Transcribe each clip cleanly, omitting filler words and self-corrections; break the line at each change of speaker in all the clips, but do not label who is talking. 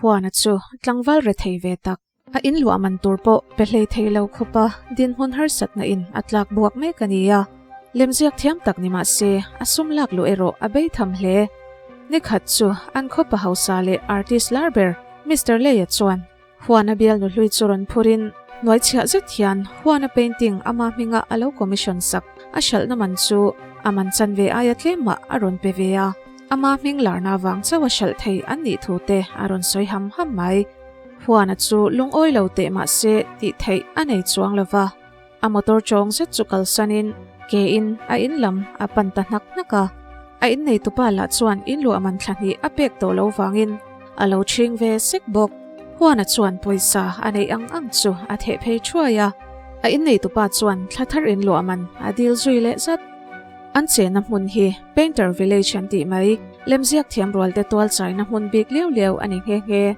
Huana chu tlangval rethei ve tak, a in luah man tur pawh pe hlei thei lo khawpa dinhmun harsatna in a tlak buak mek a ni a. Lemziak thiam tak ni mah se, a sum lak luh erawh a bei tham hle. Nikhat chu an khawpa hausa leh artist lar ber Mister Leia chuan Huana bialnu hlui chu rawn phurin hnuaichhiah zet hian Huana painting ama hminga a lo commission sak a hralhna man chu a man chanve aia tlemah a rawn pe ve a, ama hming larna vang chauh a hralh thei an nih thu te a rawn sawi ham ham mai. Huana chu lungawi lo teh mah se tih theih a nei chuang lo va, a motor chawng zet chu kalsanin ke in a in lam a pan ta hnak hnak a, a inneitupa lah chuan inluah man thla hnih a pek tawh lo vangin a lo chhing ve sek bawk. Huana chuan pawisa a neih ang ang chu a theh phei thuai a, a inneitupa chuan thla thar inluah man a dil zui leh zat. An chenna hmun hi Painter Village an tih mai, lemziak thiam rualte tual chaina hmun bik liau liau a ni nghe nghe.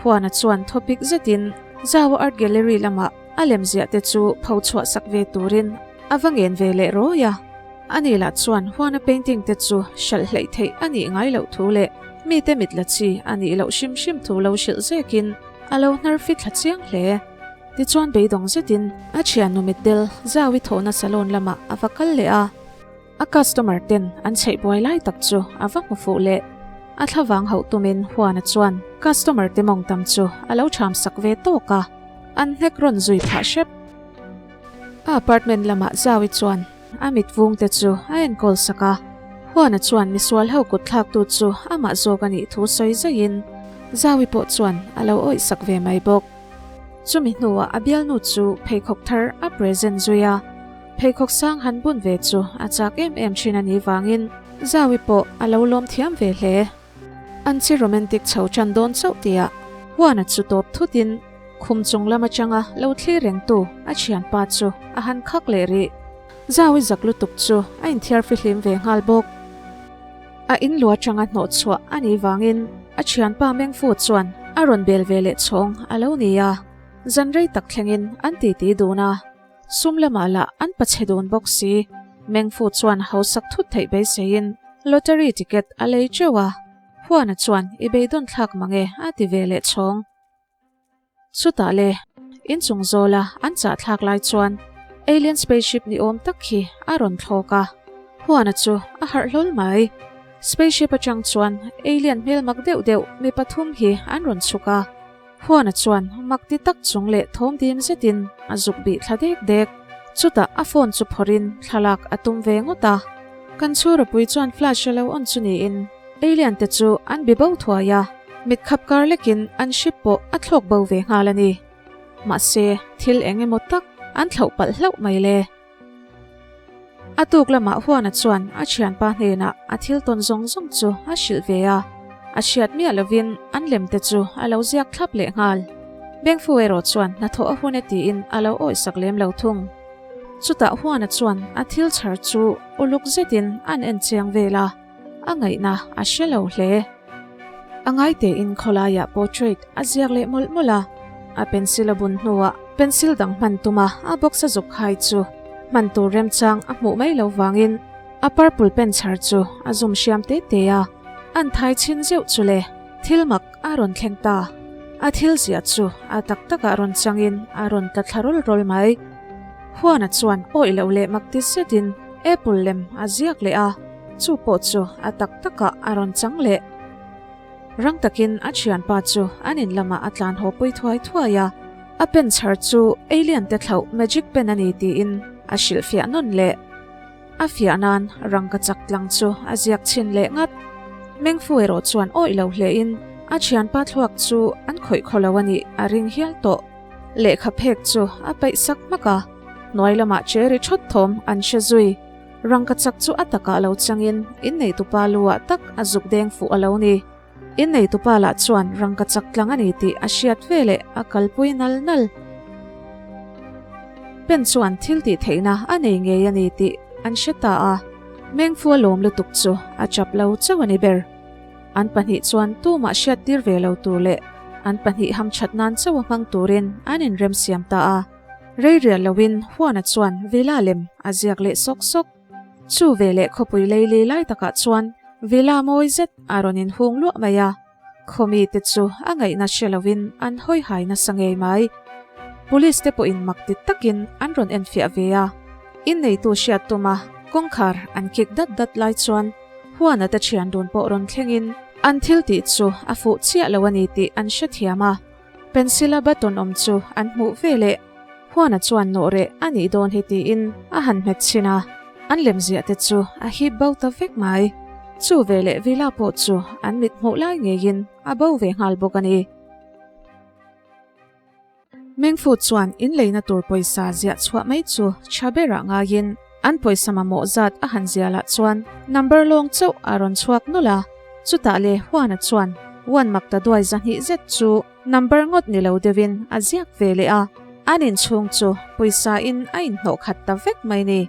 Huana chuan thawpik zetin Zaua Art Gallery lamah a lemziah te chu pho chhuah sak ve turin a va ngen ve leh rawi a. Ani lah chuan huana painting te chu hralh hleih theih a nih ngai loh thu leh mite mit la chi a nih loh hrim hrim thu lo hrilh zekin a lo hnar fit thla chiang hle. Tichuan beidawng zetin a thiannu mitdel Zaui thawhna salon lamah a va kal leh a, a customer ten an chheih buai lai tak chu a va hmu fuh leh. A thlavang hauh tumin Huana chuan customer te mawng tam chu a lo ṭham sak ve tawk a, an hnek rawn zui phah hrep. A apartment lamah Zaui chuan a mit vung te chu a enkawl sak a, Huana chuan misual ho kut thlaktu chu amah zawk a nih thu sawi zaiin Zaui pawh chuan a lo awih sak ve mai bawk. Chumi hnuah a bialnu chu pheikhawk thar a present zui a, pheikhawk sang han bun ve chu a chak em em thin a nih vangin Zaui pawh a lo lawm thiam ve hle. An chi romantic chho tan dawn chauh tihah Huana chu tawp thutin khum chung lam atanga lo thlir rengtu a thianpa chu a han khak leh rih. Zaui zak lutuk chu a inthiar fihlim ve nghal bawk. A in lu atanga hnawh chhuah a nih vangin a thianpa Mengfu chuan a rawn bel ve leh chhawng a lo ni a, zan rei tak thlengin an titi dun a, sum lamah lah an pachhe dun bawk si. Mengfu chuan hausak thut theih beiseiin lottery ticket a lei teuh a, Huana chuan i beidawn thlak mange a ti ve leh chhawng. Chutah le, inchung zawla an chah thlak lai chuan alien spaceship ni awm tak hi a rawn thlawk a, Huana chu a harh hlawl mai. Spaceship atang chuan alien hmel mak deuh deuh mi pathum hi an rawn chhuk a, Huana chuan mak ti tak chung leh thawm dim zetin a zuk bih thla dek dek. Chutah a phone chu phawrhin thlalak a tum ve ngawt a. Kan chhurapui chuan flash a lo on chu niin alien te chu an bi bo thuai a. Mit khap kar lekin an ship pawh a thlawk bo ve nghal a ni. Mahse, thil eng emaw tak an thlauh palh hlauh mai le. A tuk lamah Huana chuan a thianpa hnenah a thil tawn zawng zawng chu a hrilh ve a, a hriat miah lovin an lem te chu a lo ziak thlap leh nghal. Bengfu erawh chuan hnathawh a hun e tiin a lo awihsak lem lo thung. Chutah Huana chuan a thil chhar chu uluk zetin an en chiang vel a. A ngaihna a hre lo hle. A ngaitein khawlaiah portrait a ziak leh mawlh mawlh a, a pencil a bun hnuah pencil dang hman tuma a box a zuk khai chu hman tur remchang a hmuh mai lo vangin a purple pen chhar chu a zum hriam te te a, an thai chhin zeuh chu le thil mak a rawn thleng ta. A thil ziah chu a tak takah rawn changin a rawn tla thla rawl rawl mai. Huana chuan awih loh leh mak ti zetin apple lem a ziak leh a. Chu pawh chu a tak takah a rawn chang leh. Rang takin a thianpa chu an in lamah a tlan haw pui thuai thuai a, a pen chhar chu alien te thlauh magic pen a ni tiin a hrilhfiah nawn leh. A fiah nan rangka chak tlang chu a ziak chhin leh ngat. Mengfu erawh chuan awih lo hlein a thianpa thluak chu an khawih khaw lo a nih a ring hial tawh. Lehkha phek chu a paih sak hmak a, hnuai lamah cherry thawt thawm an hre zui. Rangka chak chu a takah lo changin inneitupa lu-ah tak a zuk deng fuh a lo ni. Inneitupa lah chuan rangka chak tlang a ni tih a hriat veleh a kalpui nal nal. Pen chuan thil tih theihna a nei ngei a ni tih an hre ta a, Mengfu a lawm lutuk chu a chap lo chauh a ni ber. An pahnih chuan tumah hriattir ve lo tur leh an pahnih hamthat nan chauh a hmang turin an inremsiam ta a. Rei rial loin Huana chuan Villa lem a ziak leh sawk sawk. Chu veleh khawpui leili lai takah chuan Villa mawi zet a rawn inhung luah mai a. Khawmite chu a ngaihna hre lovin an hawi hai nasa ngei mai. Police te pawhin mak ti takin an rawn enfiah ve a. Inneitu hriat tuma kawngkhar an kik dat dat lai chuan Huana te thian dun pawh rawn thlengin an thil tih chu a fuh chiah lo a ni tih an hrethiam a. Pencil-a button awm chu an hmuh ve leh. Huana chuan nawh reh a nih dawn hi tiin a han hmet chhin a, an lemziah te chu a hip bo ta vek mai. Chu veleh Villa pawh chu an mit hmuh lai ngeiin a bo ve nghal bawk a ni. Mengfu chuan inleina tur pawisa ziah chhuah mai chu tha berah ngaiin an pawisa mamawh zat a han ziah lah chuan number lawng chauh a rawn chhuak nawlh a. Chutah le Huana chuan Wan makta duai zahnih zet chu Number ngawt ni lo deuhin a ziak ve leh a, an inchhung chu pawisa in a inhnawh khat ta vek mai ni.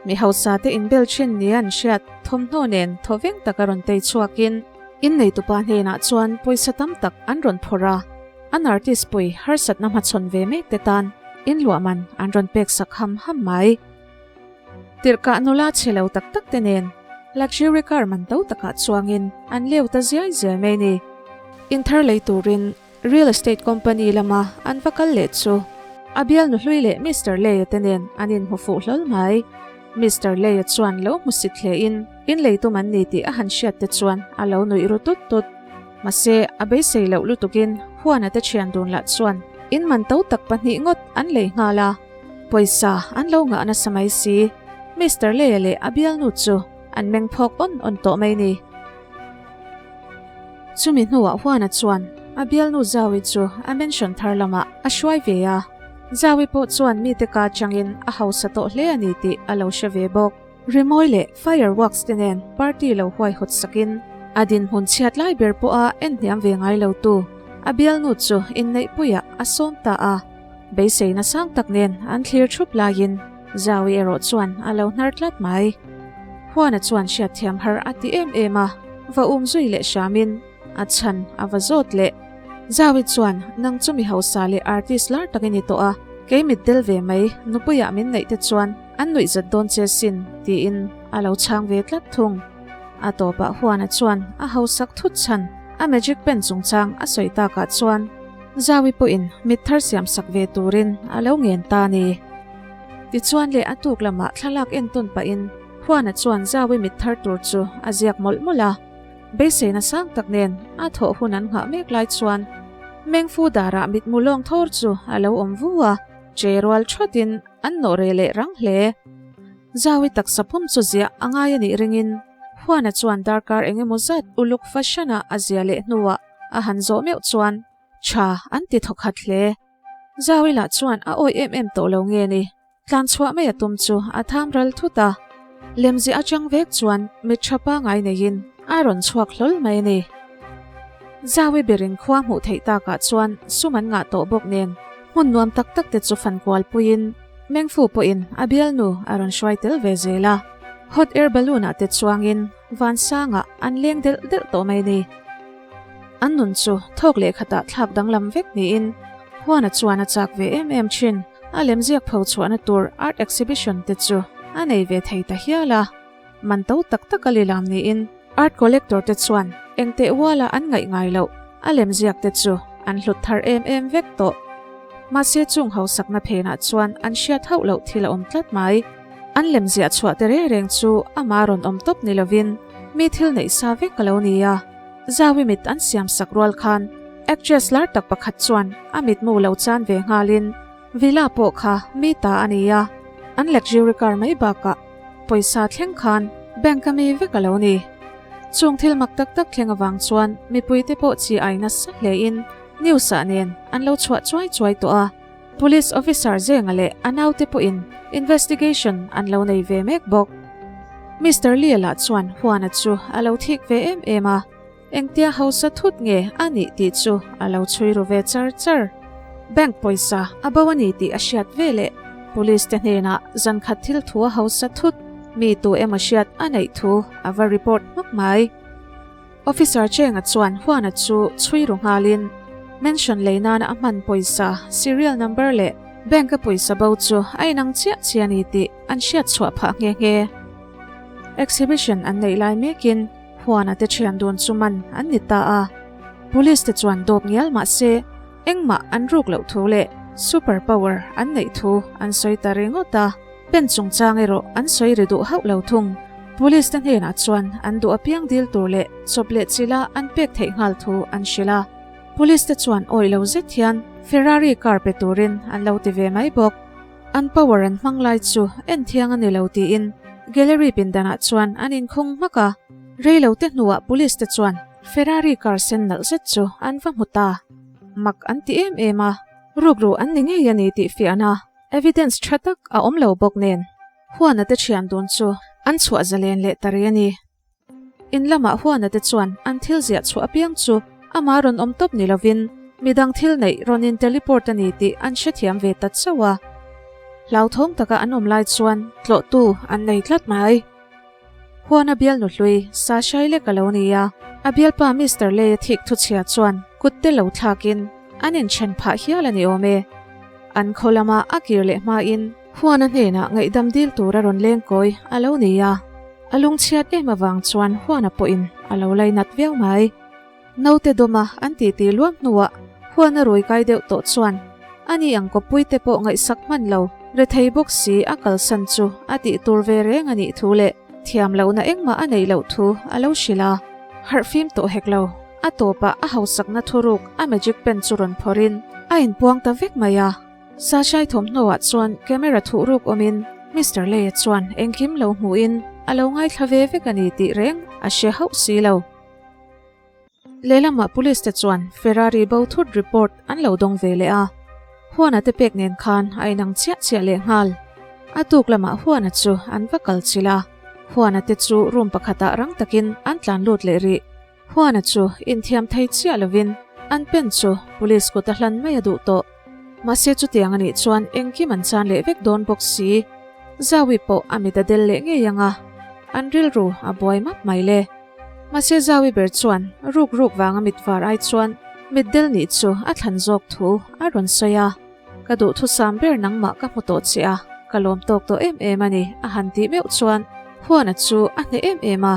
Mi hausa te inbel thin nia an hriat thawmhnaw nen thawveng taka rawn tei chhuakin inneitupa hnenah chuan pawisa tam tak an rawn phawrh a, an artist pui harsatna hmachhawn ve mek te tan inluah man an rawn pek sak ham ham mai. Tirhkah nula chhe lo tak tak te nen luxury car man to takah chuangin an leu ta ziai ziai mai ni. Inthar lei turin real estate company lama an va kal leh chu a bialnu hlui leh Mister Lei-a te nen an inhmu fuh hlawl mai. Mister Lei-a chuan lo hmusit hle in in lei tum an ni tih a han hriat te chuan a lo nuih ru tut tut. Mahse a beisei loh lutukin Huana te thian dun lah chuan in man to tak pahnih ngawt an lei nghal a. Pawisa an lo ngah nasa mai si. Mister Leia leh a bialnu chu an meng phawk awn awn tawh mai ni. Chumi hnuah Huana chuan a bialnu Zawi chu a mansion thar lamah a hruai ve a. Zawi pawh chuan mite ka atangin a hausa tawh hle a ni tih a lo hre ve bawk. Rimawi leh fireworks te nen party lo huaihawt sakin a dinhmun chhiat lai ber pawha en hniam ve ngai lo tu a bialnu chu inneihpuiah a sawm ta a. Beiseina sang tak nen an thlir thup laiin Zawi erawh chuan a lo hnar tlat mai. Huana chuan hriatthiam har a ti em em a, va um zui leh hramin a chhan a va zawt leh. Zawi chuan, Nang chu mi hausa leh artist lar tak i ni tawh a, kei mit del ve mai, nupuiah min neih te chuan an nuih zat dawn che sin, tiin a lo chhang ve tlat thung. A tawpah Huana chuan a hausak thut chhan a magic pen chungchang a sawi takah chuan Zawi pawhin mit thar siam sak ve turin a lo ngen ta a ni. Tichuan leh a tuk lamah thlalak entawn pahin Huana chuan Zawi mit thar tur chu a ziak mawlh mawlh a. Beiseina sang tak nen a thawh hun an nghah mek lai chuan Mengfu darah mitmu lawng thawr chu a lo awm vu a, che rual thatin an nawh reh leh rang hle. Zawi taksa pum chu ziah a ngai a nih ringin Huana chuan darkar eng emaw zat uluk fahranah a zia leh hnuah a han zawh meuh chuan tha an ti thawkhat hle. Zawi lah chuan a awih em em tawh lo nge ni. Tlan chhuah mai a tum chu a tham ral thut a, lemziah atang vek chuan mit tha pangai neiin a rawn chhuak hlawl mai a ni. Zawi berin khua hmuh theih takah chuan sum an ngah tawh bawk nen hmun nuam tak tak te chu fan kual puiin Mengfu pawhin a bialnu a rawn hruai tel ve zel a, hot air balloon ah te chuangin vansangah an leng delh delh tawh mai a ni. An nun chu thawk leh khatah thlak danglam vek niin Huana chuan a chak ve em em thin. A lemziak pho chhuahna tur art exhibition te chu a nei ve thei ta hial a, man to tak tak a lilam niin art collector te chuan engteh uala an ngaih ngai loh a lemziak te chu an hlut thar em em vek tawh. Mahse chung hausakna phenah chuan an hriat hauh loh thil a awm tlat mai. An lemziah chhuah te reng reng chu ama rawn awm tawp ni lovin mi thil neih sa vek a lo ni a. Zawi mit an siam sak rual khan actress lar tak pakhat chuan a mitmu lo chan ve nghalin Villa pawh kha mi ta a ni a, an luxury car mai bakah pawisa thleng khan bank a mi vek a lo ni. Chung thil mak tak tak thleng avang chuan mipuite pawh chi ai nasa hlein news ah nen an lo chhuah chuai chuai tawh a, police officer Zenga leh a naute pawhin investigation an lo nei ve mek bawk. Mister Lee lah chuan Huana chu a lo thik ve em em a. Engtia hausa thut nge a nih tih chu a lo chhui ru ve char char. Bank pawisa a bo a ni tih a hriat ve leh Police te hnenah zan khat thil thu a hausa thut mi tu emaw hriat a neih thu a va report hmak mai. Officer Chenga chuan Huana chu chhui ru nghalin mansion lei nana a hman pawisa serial number leh bank a pawisa bo chu a inang chiah chiah a ni tih an hriat chhuah phah nghe nghe. Exhibition an neih lai mekin Huana te thian dun chu man an ni ta a. Police te chuan dawp ngial mah se engmah an ruk loh thu leh super power an neih thu an sawi ta ringawt a, pen chungchang erawh an sawi ri duh hauh lo thung. Police te hnenah chuan an duh apiang dil tur leh chawp leh chila an pek theih nghal thu an hrilh a. Police te chuan awih lo zet hian Ferrari car pe turin an lo ti ve mai bawk. An power an hmang lai chu en thiang a ni lo tiin gallery pindanah chuan an inkhung hmak a. Rei lo te hnuah police te chuan Ferrari car sen nalh zet chu an va hmu ta. Mak an ti em em a, rukru an ni ngei a ni tih fiahna evidence tha tak a awm lo bawk nen Huana te thian dun chu an chhuah zalen leh ta rih a ni. In lamah Huana te chuan an thil ziah chhuah apiang chu amah rawn awm tawp ni lovin midang thil neih rawn in teleport a ni tih an hrethiam ve ta chauh a. Hlauthawng taka an awm lai chuan tlawhtu an nei tlat mai. Huana bial nuhlui sa hrai lek a lo ni a, a bialpa Mister Lei-a thik thuchhia chuan kut te lo thlakin an inthen phah hial a ni awm e. An khaw lama a kir leh hmain Huana hnenah ngaihdam dil tur a rawn leng kawi a lo ni a, a lungchhiat em avang chuan Huana pawhin a lo lainat viau mai. Naute dawma an titi luam hnuah Huana rui kai deuh tawh chuan ani ang kawppui te pawh ngaihsak hman lo, rethei bawk si a kalsan chu a tih tur ve reng a nih thu leh thiam lohna engmah a neih loh thu a lo hrilh a. Harh fim tawh hek lo, a tawpah a hausakna thuruk a magic pen chu rawn phawrhin a inpuang ta vek mai a. Sashai thawmhnawah chuan camera thuhruk awmin Mister Lei-a chuan engkim lo hmuhin a lo ngaithla ve vek a ni tih reng a hre hauh si lo. Lehlamah police te chuan Ferrari bo thut report an lo dawng ve leh a, Huana te pek nen khan a inang chiah chiah leh nghal. A tuk lamah Huana chu an va kal chilh a, Huana te chu room pakhatah rang takin an tlan lut leh rih. Huana chu inthiam thei chiah lovin an pen chu police kut a hlan mai a duh tawh. Mahse chutiang a nih chuan engkim an chan leh vek dawn bawk si. Zawi pawh a mit a del leh ngei ang a, an rilru a buai map mai le. Mahse Zawi ber chuan ruk ruk vanga mit var ai chuan mit del nih chu a thlan zawk thu a rawn sawi a, Ka duhthusam ber nangmah ka hmu tawh che a, ka lawm tawk tawh em em a ni a han tih meuh chuan Huana chu a hneh em em a,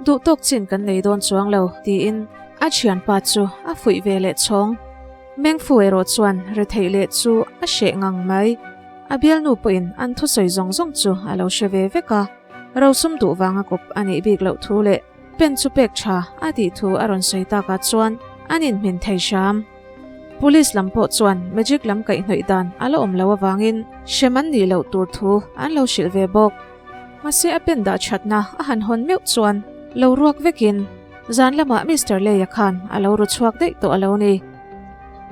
Duh tawk chin kan nei dawn chuang lo tiin a thianpa chu a fuih ve leh chhawng. Mengfu erawh chuan retheih leh chu a hreh ngang mai. A bialnu pawhin an thusawi zawng zawng chu a lo hre ve vek a. Rosum duh vanga kawp a nih bik loh thu leh pen chu pek tha a tih thu a rawn sawi takah chuan an inhmin thei hram. Police lam pawh chuan magic lam kaihhnawih dan a la awm lo avangin hrem an nih loh tur thu an lo hrilh ve bawk. Mahse a pen dah thatna a han hawn meuh chuan lo ruak vekin zan lamah Mister Lei-a khan a lo ru chhuak daih tawh a lo ni.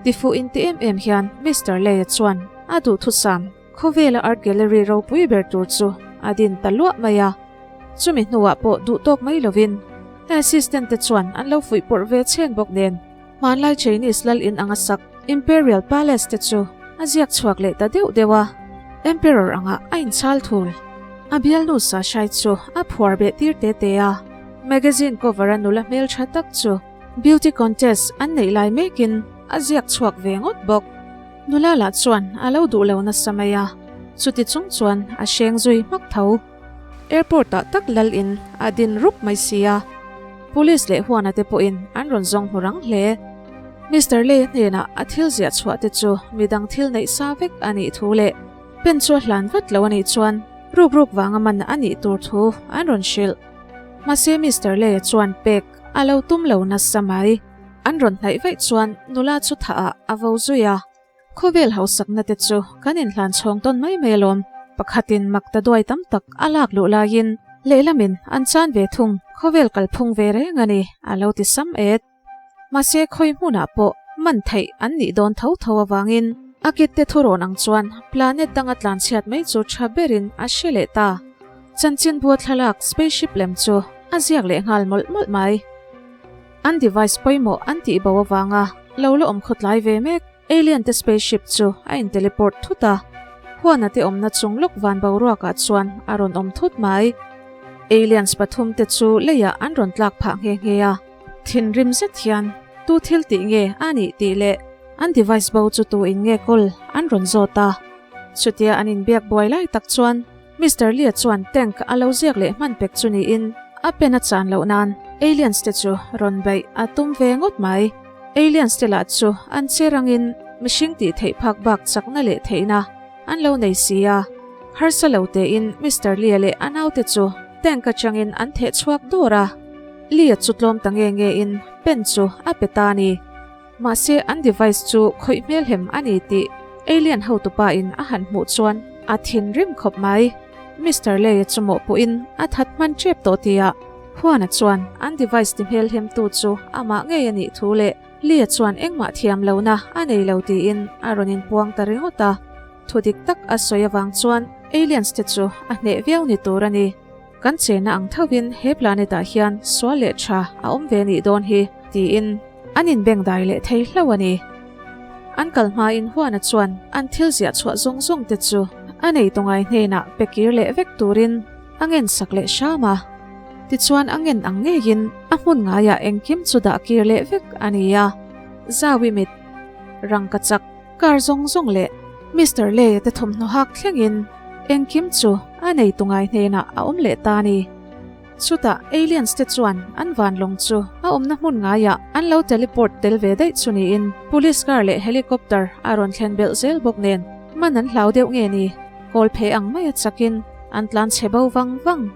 Tifuh inti em em hian Mister Lei-a chuan a duhthusam Khawvela Art Gallery ropui ber tur chu a din ta luah mai a, chumi hnuah pawh duh tawk mai lovin a assistant te chuan an lo fuih pawrh ve chhen bawk nen hmanlai Chinese lal in anga sak Imperial Palace te chu a ziak chhuak leh ta deuh deuh a, Emperor angah a inchhal thul. A bialnu Sashai chu a phuar beh tir te te a, magazine cover a nula hmeltha tak chu beauty contest an neih lai mekin a ziak chhuak ve ngawt bawk. Nula lah chuan a lo duh lo nasa mai a, chuti chung chuan a hreng zui hmak tho. Airport ah tak lal in a din rup mai sia, Police leh Huana te pawhin an rawn zawng hmu rang hle. Mister Lei hnenah a thil ziah chhuah te chu midang thil neih sa vek a nih thu leh pen chu a hlan vat lo a nih chuan ruk ruk vanga man a nih tur thu an rawn hrilh. Mahse Mister Lei chuan pek a lo tum lo nasa mai. An rawn hnaih vaih chuan nula chu thah ah a vo zui a, khawvel hausakna te chu kan inhlan chhawng tawn mai mai alawm, pakhatin mak ta duai tam tak a lak luh laiin lehlamin an chan ve thung, khawvel kalphung ve reng a ni a lo ti sam et. Mahse khawi hmunah pawh man theih an nih dawn tho tho avangin a kit te thurawn ang chuan planet danga tlanchhiat mai chu tha berin a hre leh ta. Chanchinbua thlalak spaceship lem chu a ziak leh nghal mawlh mawlh mai. An device pawimawh an tih bo avanga lo la awm khawtlai ve mek alien te spaceship chu a in teleport thut a, Huana te awmna chung lawk van boruakah chuan a rawn awm thut mai. Aliens pathum te chu leiah an rawn tlak phah nghe nghe a, thinrim zet hian tu thil tih nge a nih tih leh an device bo chu tu in nge kawl an rawn zawt a. Chutia an inbiak buai lai tak chuan Mister Lee-a chuan tank a lo ziak leh hman pek chu niin a pen a chan loh nan aliens te chu rawn beih a tum ve ngawt mai. Aliens te lah chu an che rangin mihring tih theih phak bak chakna leh theihna an lo nei si a. Harsa lo tein Mister Lee-a leh a naute chu tank atangin an theh chhuak dawr a. Lee-a chu tlawm ta nge nge in pen chu a pe ta a ni. Mahse an device chu khawih hmelhem a ni tih alien hotupa in a han hmuh chuan a thinrim khawp mai. Mister Lee-a chu mawhpawhin a that hman tep tawh tia Huana chuan an device ti hmelhemtu chu amah ngei a nih thu leh Lee-a chuan engmah thiam lohna a nei lo tiin a rawn inpuang ta ringawt a. Thu dik tak a sawi avang chuan aliens te chu a hneh viau ni tur a ni. Kan chena ang thovin he planet ah hian sual leh tha a awm ve nih dawn hi tiin an inbengdai leh thei hlauh a ni. An kal hmain Huana chuan an thil ziah chhuah zawng zawng te chu a nei tawngai hnenah pe kir leh vek turin a ngen sak leh hram a. Tichuan a ngen ang ngeiin a hmun ngaiah engkim chu dah kir leh vek a ni a. Zawi mit rangka chak Car zawng zawng leh Mister Lei te thawmhnaw hak thlengin engkim chu a neitu ngai hnenah a awm leh ta a ni. Chutah aliens te chuan an van lawng chu a awmna hmun ngaiah an lo teleport tel ve daih chu niin police car leh helicopter a rawn thlen belh zel bawk nen man an hlau deuh nge ni kawl phe ang maia chakin an tlan chhe bo vang vang.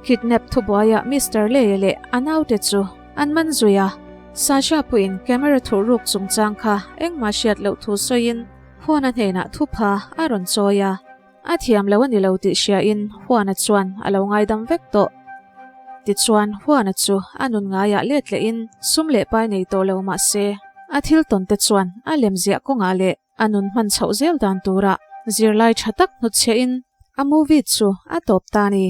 Kidnap thubuaiah Mister Lei leh a naute chu An man zui a, Sasha pawhin camera thuh ruk chungchang kha engmah hriat loh thu sawiin Huana hnenah thupha a rawn chawi a. A thiam lo a ni lo tih hriain Huana chuan a lo ngaidam vek tawh. Tichuan, Huana chu a nun ngaiah let lehin sum leh pai nei tawh lo mah se, a thil tawn te chuan a lem ziah kawngah leh a nun hman chhoh zel dan turah zirlai tha tak hnutchhiahin a movie chu a tawp ta a ni.